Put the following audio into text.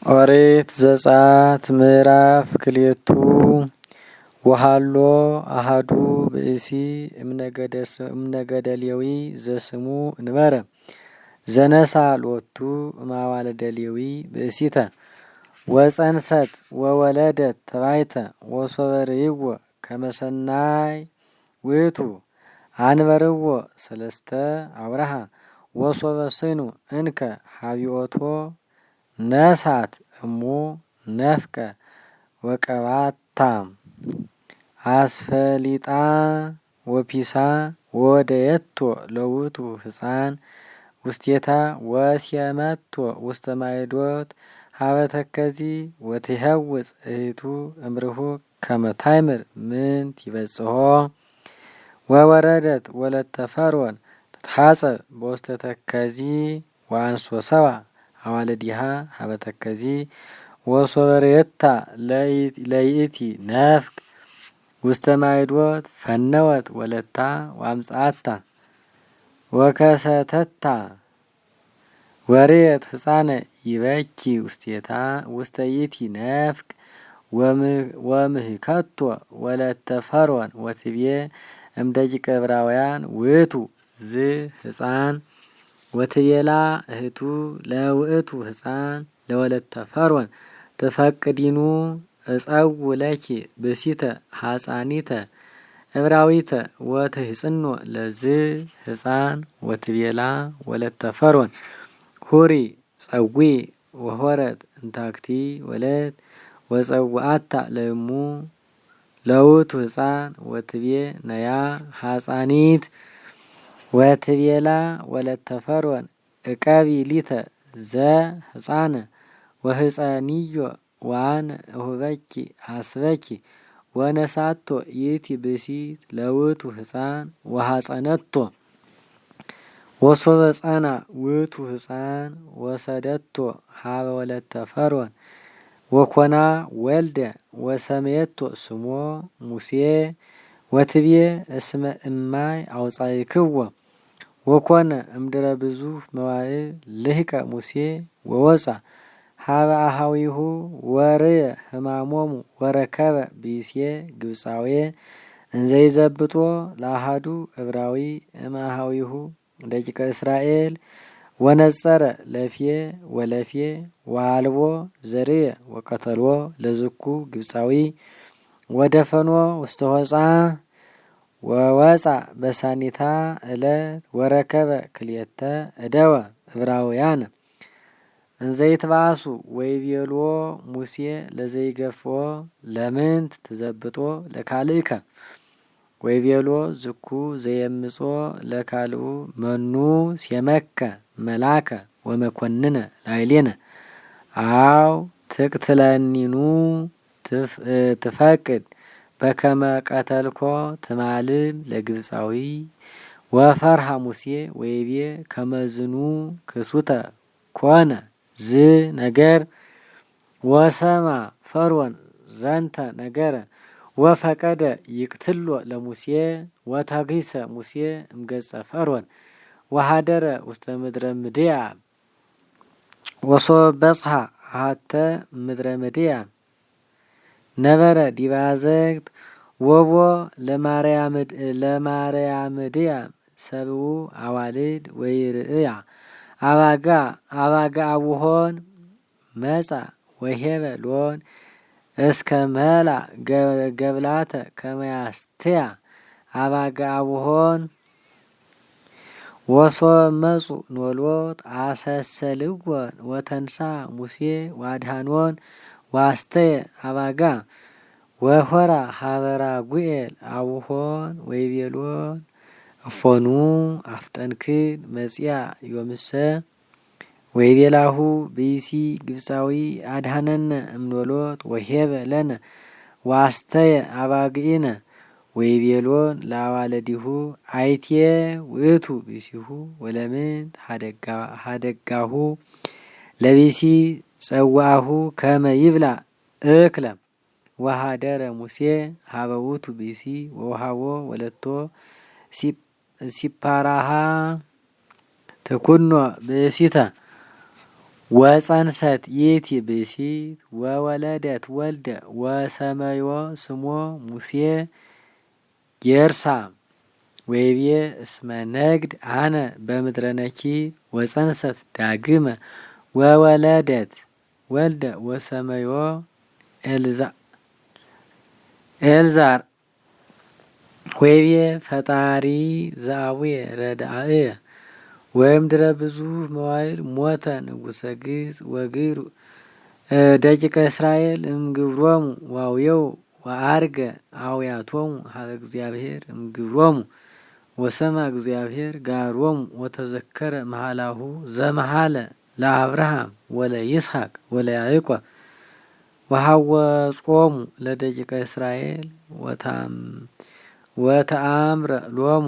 ኦሪት ዘጽአት ምዕራፍ ክልኤቱ። ወሀሎ አሐዱ ብእሲ እምነገደ ሌዊ ዘስሙ እንበረ ዘነሥአ ሎቱ እምአዋልደ ሌዊ ብእሲተ ወፀንሰት ወወለደት ተባይተ። ወሶበ ርእይዎ ከመ ሰናይ ውእቱ አንበርዎ ሰለስተ አውራሃ። ወሶበ ስኑ እንከ ሀቢኦቶ ነሳት እሙ ነፍቀ ወቀባታ አስፈሊጣ ወፒሳ ወደየቶ ለውእቱ ህፃን ውስቴታ ወሴመቶ ውስተ ማዕዶት ሀበ ተከዚ። ወትሄውፅ እህቱ እምርሁቅ ከመ ታእምር ምንት ይበጽሖ። ወወረደት ወለተ ፈርዖን ትትሐጸብ በውስተ ተከዚ ወአንሶ ሰባ አዋልዲሃ ሀበ ተከዚ። ወሶበ ርእየታ ለይእቲ ነፍቅ ውስተ ማዕዶት ፈነወት ወለታ ወአምጽአታ ወከሰተታ። ወርየት ህፃነ ይበኪ ውስቴታ ውስተ ይእቲ ነፍቅ። ወምህከቶ ወለተ ፈርዖን ወትቤ እምደቂቀ ዕብራውያን ውእቱ ዝ ህፃን። ወትቤላ እህቱ ለውእቱ ህፃን ለወለተ ፈርዖን ትፈቅዲኑ እጸው ለኪ ብእሲተ ሐፃኒተ ዕብራዊተ ወትህጽኖ ለዝ ህፃን? ወትቤላ ወለተ ፈርዖን ሁሪ ጸዊ። ወሆረት እንታክቲ ወለት ወጸውአታ ለእሙ ለውእቱ ህፃን ወትቤ ነያ ሐፃኒት። ወትቤላ ወለተ ፈርዖን እቀቢ ሊተ ዘ ህፃነ ወህፀኒዮ ወአነ እሁበኪ አስበኪ። ወነሳቶ ይእቲ ብእሲት ለውእቱ ህፃን ወሐፀነቶ። ወሶበ ጸና ውእቱ ህፃን ወሰደቶ ሀበ ወለተ ፈርዖን ወኮና ወልደ ወሰመየቶ ስሞ ሙሴ ወትቤ እስመ እማይ አውፃእክዎ። ወኮነ እምድረ ብዙኅ መዋዕል ልህቀ ሙሴ ወወፃ ሀበ አሃዊሁ ወርየ ህማሞሙ። ወረከበ ብእሴ ግብፃዌ እንዘይዘብጦ ለአሃዱ ዕብራዊ እምአሃዊሁ ደቂቀ እስራኤል። ወነጸረ ለፌ ወለፌ ወአልቦ ዘርየ ወቀተልዎ ለዝኩ ግብፃዊ ወደፈኖ ውስተ ሆፃ። ወወፃ በሳኒታ ዕለት ወረከበ ክልኤተ እደወ ዕብራውያን እንዘይትባአሱ። ወይቤልዎ ሙሴ ለዘይገፍኦ ለምንት ትዘብጦ ለካልእከ? ወይቤሎ ዝኩ ዘየምጾ ለካልኡ መኑ ሴመከ መላከ ወመኮንነ ላዕሌነ? አው ትቅትለኒኑ ትፈቅድ በከመ ቀተልኮ ትማልም ለግብፃዊ? ወፈርሃ ሙሴ ወይቤ ከመዝኑ ክሱተ ኮነ ዝ ነገር። ወሰማ ፈርዖን ዘንተ ነገረ ወፈቀደ ይቅትሎ ለሙሴ። ወተግሂሰ ሙሴ እምገጸ ፈርዖን ወሃደረ ውስተ ምድረ ምድያም። ወሶበ በጽሐ አሐተ ምድረ ምድያም ነበረ ዲበ አዘቅት። ወቦ ለማርያምድያም ሰብኡ አዋልድ ወይርእያ አባጋ አቡሆን። መጻ ወሄበ ሎን እስከ መላ ገብላተ ከመያስትያ አባጋ አቡሆን። ወሶበ መጹ ኖሎት አሰሰልወን። ወተንሳ ሙሴ ዋድሃኖን ዋስተየ አባጋ። ወሆራ ሀበራ ጉኤል አቡሆን ወይቤሎን እፎኑ አፍጠንክን መጽያ ዮምሰ? ወይቤላሁ ብእሲ ግብፃዊ አድኀነነ እምኖሎት ወሄበ ለነ ዋስተየ አባግኢነ። ወይቤሎን ለአዋልዲሁ አይቴ ውእቱ ብእሲሁ? ወለምንት ሀደጋሁ ለብእሲ ጸዋሁ ከመ ይብላ እክለ? ወሃደረ ሙሴ ሀበ ውእቱ ብእሲ ወውሃቦ ወለቶ ሲፓራሃ ትኩኖ ብእሲተ። ወፀንሰት ይእቲ ብእሲት ወወለደት ወልደ ወሰመዮ ስሞ ሙሴ ጌርሳም ወይቤ እስመ ነግድ አነ በምድረ ነኪር። ወፀንሰት ዳግመ ወወለደት ወልደ ወሰመዮ ኤልዛር ወይቤ ፈጣሪ ዘአቡየ ረዳእየ። ወእምድኅረ ብዙኅ መዋዕል ሞተ ንጉሰ ግብፅ ወግብር ደቂቀ እስራኤል እምግብሮሙ ዋውየው ወአርገ አውያቶሙ ሀበ እግዚአብሔር እምግብሮሙ ወሰማ እግዚአብሔር ጋሮሙ ወተዘከረ መሃላሁ ዘመሃለ ለአብርሃም ወለይስሐቅ ወለያዕቆብ ወሃወጾሙ ለደቂቀ እስራኤል ወተአምረ ሎሙ።